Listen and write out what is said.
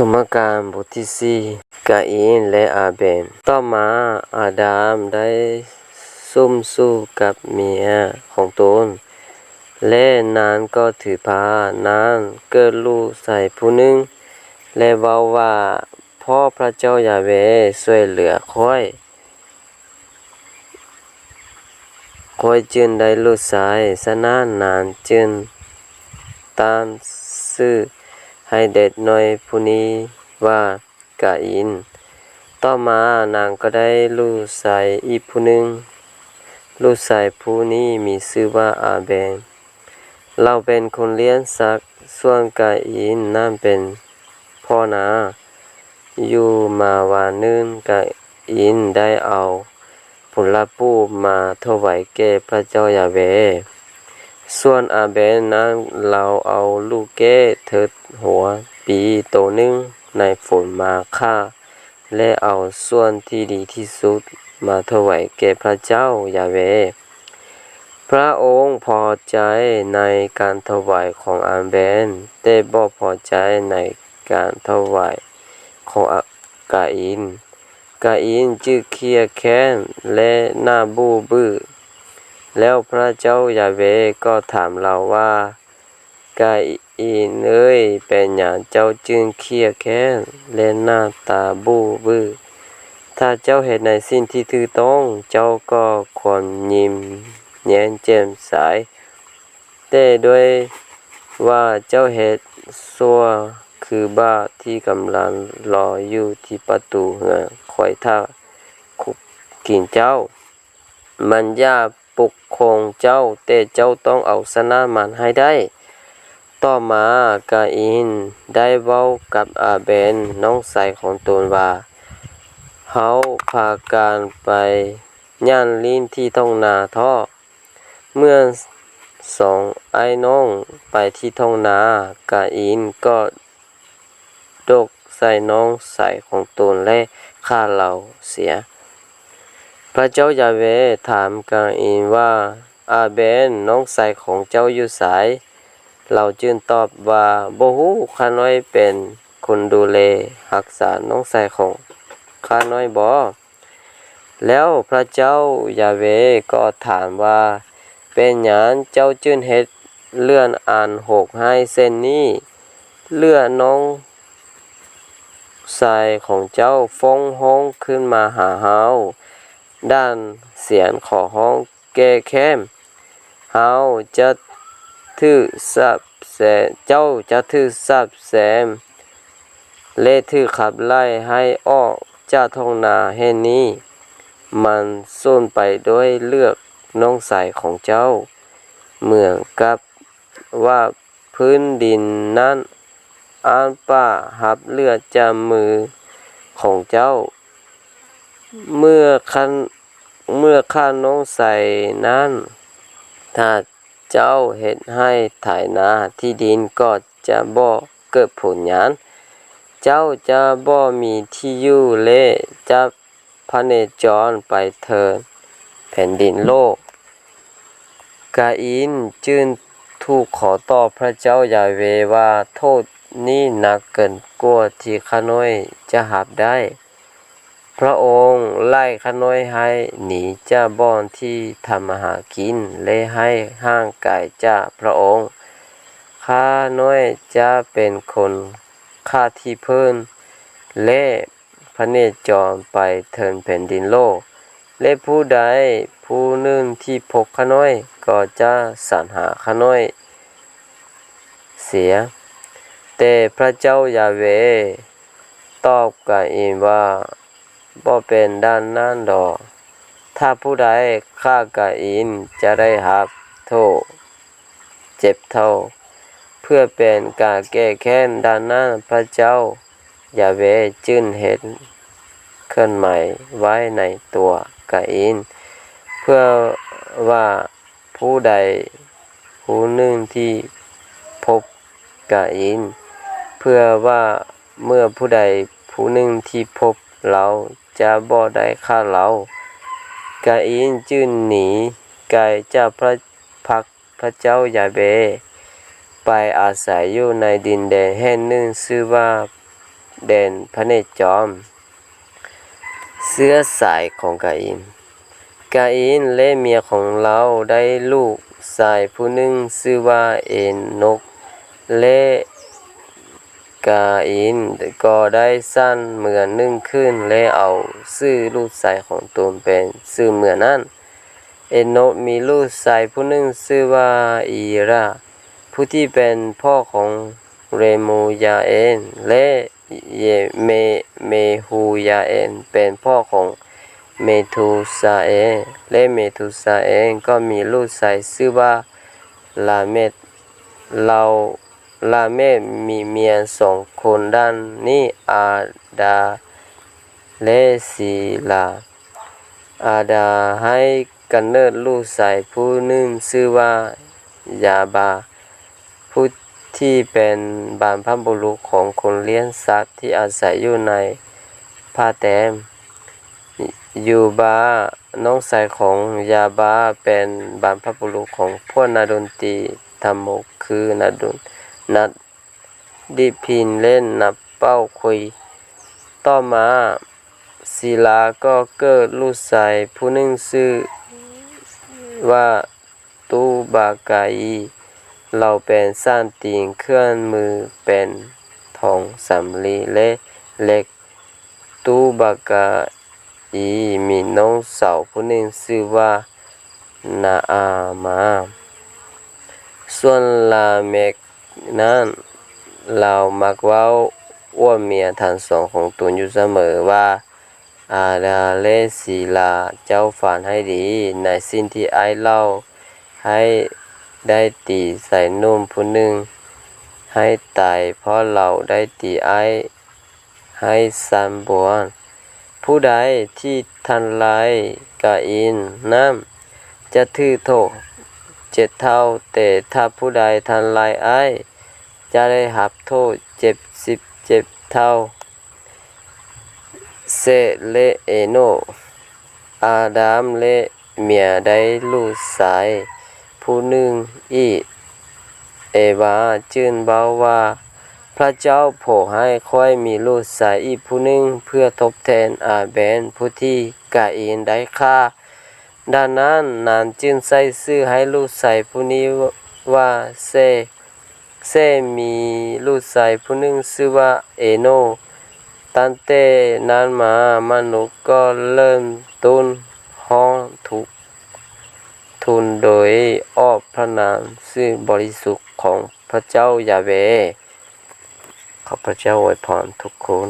ສົມມະການ ບົດທີສີ່ ກາອິນ ແລະ ອາເບນ. ຕໍ່ມາ ອາດາມໄດ້ສົມສູ່ກັບເມຍຂອງຕົນ ແລະ ນາງກໍຖືພານາງເກີດລູກຊາຍຜູ້ໜຶ່ງ ແລະ ເວົ້າວ່າ, ເພາະພຣະເຈົ້າຢາເວຊ່ວຍເຫຼືອຂ້ອຍ, ຂ້ອຍຈຶ່ງໄດ້ລູກຊາຍ. ສະນັ້ນນາງຈຶ່ງຕັ້ງຊື່ໃຫ້ເດັກນ້ອຍຜູ້ນີ້ວ່າກາອິນ. ຕໍ່ມານາງກໍໄດ້ລູກຊາຍອີກຜູ້ໜຶ່ງ. ລູກຊາຍຜູ້ນີ້ມີຊື່ວ່າອາເບນ. ລາວເປັນຄົນລ້ຽງສັດ, ສ່ວນກາອິນນັ້ນເປັນພໍ່ນາ. ຢູ່ມາວັນໜຶ່ງ, ກາອິນໄດ້ເອົາຜົນລະປູບມາຖວາຍແກ່ພຣະເຈົ້າຢາເວ. ສ່ວນອາເບນນັ້ນ, ລາວເອົາລູກແກ້ເທີດຫົວປີໂຕໜຶ່ງໃນຝົນມາຂ້າ ແລະ ເອົາສ່ວນທີ່ດີທີ່ສຸດມາຖວາຍແກ່ພຣະເຈົ້າຢາເວ. ພຣະອົງພໍໃຈໃນການຖວາຍຂອງອາເບນ, ແຕ່ບໍ່ພໍໃຈໃນການຖວາຍຂອງອາ ກາອິນ. ກາອິນຈຶ່ງຄຽດແຄ້ນ ແລະ ໜ້າບູ້ບຶ້. ແລ້ວພຣະເຈົ້າຢາເວກໍຖາມລາວວ່າ, ກາອິນເອີຍ, ເປັນຫຍັງເຈົ້າຈຶ່ງຄຽດແຄ້ນ ແລະ ໜ້າຕາບູ້ບຶ້? ຖ້າເຈົ້າເຮັດໃນສິ່ງທີ່ຖືກຕ້ອງ, ເຈົ້າກໍຄວນຍິ້ມແຍ້ມແຈ່ມໃສ. ແຕ່ດ້ວຍວ່າເຈົ້າເຮັດຊົ່ວຄືບາບທີ່ກຳລັງລໍຢູ່ທີ່ປະຕູເຮືອນຄອຍຖ້າກິນເຈົ້າ. ມັນຢາກປົກຄອງເຈົ້າ, ແຕ່ເຈົ້າຕ້ອງເອົາຊະນະມັນໃຫ້ໄດ້. ຕໍ່ມາກາອິນໄດ້ເວົ້າກັບອາເບນນ້ອງຊາຍຂອງຕົນວ່າ, ເຮົາພາກັນໄປຍ່າງຫຼິ້ນທີ່ທົ່ງນາເຖາະ. ເມື່ອສອງອ້າຍນ້ອງໄປທີ່ທົ່ງນາ, ກາອິນກໍ ຕົກໃສ່ນ້ອງຊາຍຂອງຕົນ ແລະ ຂ້າລາວເສຍ. ພຣະເຈົ້າຢາເວຖາມກາອິນວ່າ, ອາເບນນ້ອງຊາຍຂອງເຈົ້າຢູ່ໃສ? ລາວຈຶ່ງຕອບວ່າ, ບໍ່ຮູ້, ຂ້ານ້ອຍເປັນຄົນດູແລຮັກສານ້ອງຊາຍຂອງຂ້ານ້ອຍບໍ? ແລ້ວພຣະເຈົ້າຢາເວກໍຖາມວ່າ, ເປັນຫຍັງເຈົ້າຈຶ່ງເຮັດເລື່ອງອັນໂຫດຮ້າຍເຊັ່ນນີ້? ເລືອດນ້ອງຊາຍຂອງເຈົ້າຟອງຮ້ອງຂຶ້ນມາຫາເຮົາ, ດ້ວຍສຽງຂໍຮ້ອງແກ້ແຄ້ນ. ເຮົາຈະຖືກສາບແຊ່ງ, ເຈົ້າຈະຖືກສາບແຊ່ງ ແລະ ຖືກຂັບໄລ່ໃຫ້ອອກຈາກທົ່ງນາແຫ່ງນີ້. ມັນສູນໄປດ້ວຍເລືອດນ້ອງຊາຍຂອງເຈົ້າ, ເໝືອນກັບວ່າພື້ນດິນນັ້ນອ້າປາກຮັບເລືອດຈາກມືຂອງເຈົ້າ. ເມື່ອຂ້າ ເມື່ອຂ້ານ້ອງຊາຍນັ້ນ, ຖ້າເຈົ້າເຮັດໄຮ່ໄຖນາ, ທີ່ດິນກໍຈະບໍ່ເກີດຜົນຫຍັງ. ເຈົ້າຈະບໍ່ມີທີ່ຢູ່ ແລະ ຈະພະເນຈອນໄປເຖິງແຜ່ນດິນໂລກ. ກາອິນຈຶ່ງທູກຂໍຕໍ່ພຣະເຈົ້າຢາເວວ່າ, ໂທດນີ້ໜັກເກີນກວ່າທີ່ຂ້ານ້ອຍຈະຮັບໄດ້. ພຣະອົງໄລ່ຂ້ານ້ອຍໃຫ້ໜີຈາກບ່ອນທີ່ທຳມາຫາກິນ ແລະ ໃຫ້ຫ່າງໄກຈາກພຣະອົງ. ຂ້ານ້ອຍຈະເປັນຄົນຂ້າທີ່ເພິ່ນ ແລະ ພະເນຈອນໄປເຖິງແຜ່ນດິນໂລກ, ແລະ ຜູ້ໃດຜູ້ໜຶ່ງທີ່ພົບຂ້ານ້ອຍ ກໍຈະສັນຫາຂ້ານ້ອຍເສຍ. ແຕ່ພຣະເຈົ້າຢາເວຕອບກາອິນວ່າ, ບໍ່ເປັນດັ່ງນັ້ນດອກ. ຖ້າຜູ້ໃດຂ້າກາອິນຈະໄດ້ຮັບໂທດເຈັດເທົ່າ. ເພື່ອເປັນການແກ້ແຄ້ນ, ດັ່ງນັ້ນພຣະເຈົ້າຢາເວຈຶ່ງເຮັດເຄື່ອນໝາຍໄວ້ໃນຕົວກາອິນ, ເພື່ອວ່າ ຜູ້ໃດຜູ້ໜຶ່ງທີ່ພົບກາອິນ, ເພື່ອວ່າເມື່ອຜູ້ໃດຜູ້ໜຶ່ງທີ່ພົບລາວຈະບໍ່ໄດ້ຂ້າລາວ. ກາອິນຈຶ່ງໜີໄກຈາກພຣະ ພັກພຣະເຈົ້າຢາເວ, ໄປອາໄສຢູ່ໃນດິນແດນແຫ່ງໜຶ່ງຊື່ວ່າ ແດນພະເນຈອມ. ເຊື້ອສາຍຂອງກາອິນ. ກາອິນແລະເມຍຂອງລາວໄດ້ລູກຊາຍຜູ້ໜຶ່ງຊື່ວ່າເອໂນກ ແລະ ກາອິນກໍໄດ້ສ້າງເມືອງໜຶ່ງຂຶ້ນ ແລະ ເອົາຊື່ລູກຊາຍຂອງຕົນເປັນຊື່ເມືອງນັ້ນ. ເອໂນກມີລູກຊາຍຜູ້ໜຶ່ງຊື່ວ່າອີລາ ຜູ້ທີ່ເປັນພໍ່ຂອງເຣມູຢາເອນ ແລະ ເຢ ເມ ເມຮູຢາເອນ ເປັນພໍ່ຂອງເມທູຊາເອນ ແລະ ເມທູຊາເອນກໍມີລູກຊາຍຊື່ວ່າລາເມກ. ລາວ ລາເມກມີເມຍສອງຄົນດັ່ງນີ້ ອາດາ ແລະ ຊີລາ. ອາດາໃຫ້ກຳເນີດລູກຊາຍຜູ້ໜຶ່ງຊື່ວ່າຢາບາ ຜູ້ທີ່ເປັນບັນພະບຸລຸດຂອງຄົນລ້ຽງສັດທີ່ອາໄສຢູ່ໃນພະແຕມ. ຢູບາ ນ້ອງຊາຍຂອງຢາບາ ເປັນບັນພະບຸລຸດຂອງພວກນັກດົນຕີທຳໂມ ຄື ນັກດົນ ນັກ ດິດພິນ ແລະ ນັກເປົ່າຂຸຍ. ຕໍ່ມາ ຊີລາກໍເກີດລູກຊາຍຜູ້ໜຶ່ງຊື່ວ່າຕູບາກາອີ ລາວເປັນຊ່າງຕີເຄື່ອງມືແປ້ນທອງສຳລີ ແລະ ເຫຼັກ. ຕູບາກາອີມີນ້ອງສາວຜູ້ໜຶ່ງຊື່ວ່ານາອາມາ. ສ່ວນລາເມກນັ້ນ ລາວມັກເວົ້າອວດເມຍທັງສອງຂອງຕົນຢູ່ສະເໝີວ່າ ອາດາ ແລະ ຊີລາ ເຈົ້າຟັງໃຫ້ດີໃນສິ່ງທີ່ອ້າຍເລົ່າ, ອ້າຍໄດ້ຕີຊາຍໜຸ່ມຜູ້ໜຶ່ງໃຫ້ຕາຍ ເພາະລາວໄດ້ຕີອ້າຍ ໃຫ້ສັ່ນບວນ. ຜູ້ໃດທີ່ທຳລາຍກາອິນນັ້ນ ຈະຖືກໂທດເຈັດເທົ່າ, ແຕ່ຖ້າຜູ້ໃດທຳລາຍອ້າຍ ຈະໄດ້ຮັບໂທດເຈັດສິບເຈັດເທົ່າ. ເຊດ ແລະ ເອໂນກ. ອາດາມ ແລະ ເມຍໄດ້ລູກຊາຍຜູ້ໜຶ່ງອີກ. ເອວາຈຶ່ງເວົ້າວ່າ, ພະເຈົ້າໂຜດໃຫ້ຂ້ອຍມີລູກຊາຍອີກຜູ້ໜຶ່ງ ເພື່ອທົດແທນອາເບນ ຜູ້ທີ່ກາອິນໄດ້ຂ້າ. ດັ່ງນັ້ນ, ນາງຈຶ່ງໃສ່ຊື່ໃຫ້ລູກຊາຍຜູ້ນີ້ວ່າເຊດ. ເຊດມີລູກຊາຍຜູ້ໜຶ່ງຊື່ວ່າເອໂນກ. ຕັ້ງແຕ່ນັ້ນມາ, ມະນຸດກໍເລີ່ມຕົ້ນຮ້ອງທຸກທົນໂດຍອອກພະນາມຊື່ບໍລິສຸດຂອງພະເຈົ້າຢາເວ. ຂໍພະເຈົ້າອວຍພອນທຸກຄົນ.